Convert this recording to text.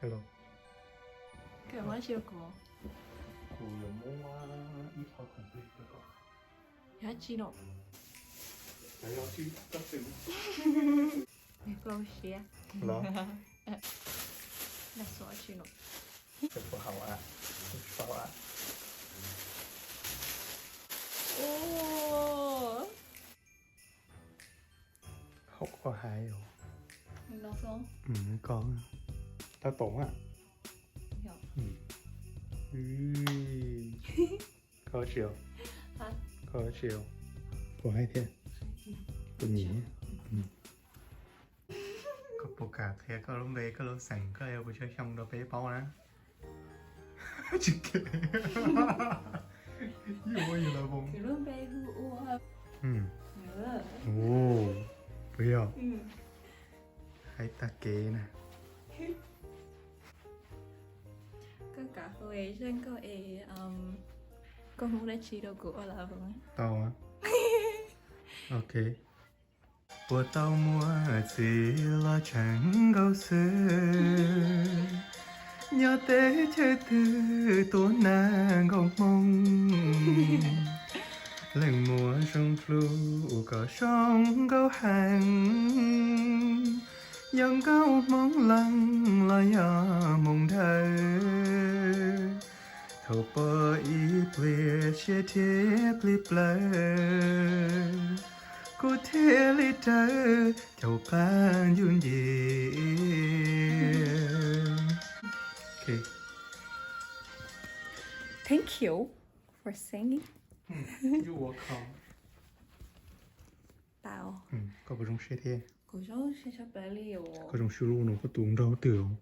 Hello. Koj muab dab tsi rau kuv? Kuv yuav muab ib qho khoom plig rau koj. Yog dab tsi no? Yog dab tsi koj xwm. Koj siab los. Dab tsi no? Puas haum a? Tsis haum a? Haum koj hais os. Koj tab tom a. Koj tsis, koj tsis, kuv hais thiab, kuv nyiam. Koj puas kam qhia koj lub npe, koj lub xeem, koj yog puas tsawg xyoo rau peb paub na? Tsis kev. Yus ua yus lawv voos. Puas yog? Hais tag kev na. Koj kam hu es zeej koj es, koj hu dab tsi rau kuv ua lawv voos? Tau. Ok. Puas tau muaj txiv los tseem nkaus xwb, nyob teb chaws twg tuaj nag nkaus hmoo, leej muam zoo dlua kom zoo nkaus heev, yog nkaus hmoov leej los yog hmoov dawb. Thaum pom ib pliag siab dhia plig plawg, kuv thiaj li raws caum qab ncuj nci. Thank you for singing. You're welcome. Tau. Koj puas zoo siab thiab? Kuv zoo siab tshaj plaws li os. Koj zoo siab lub no koj tus nraug twg os?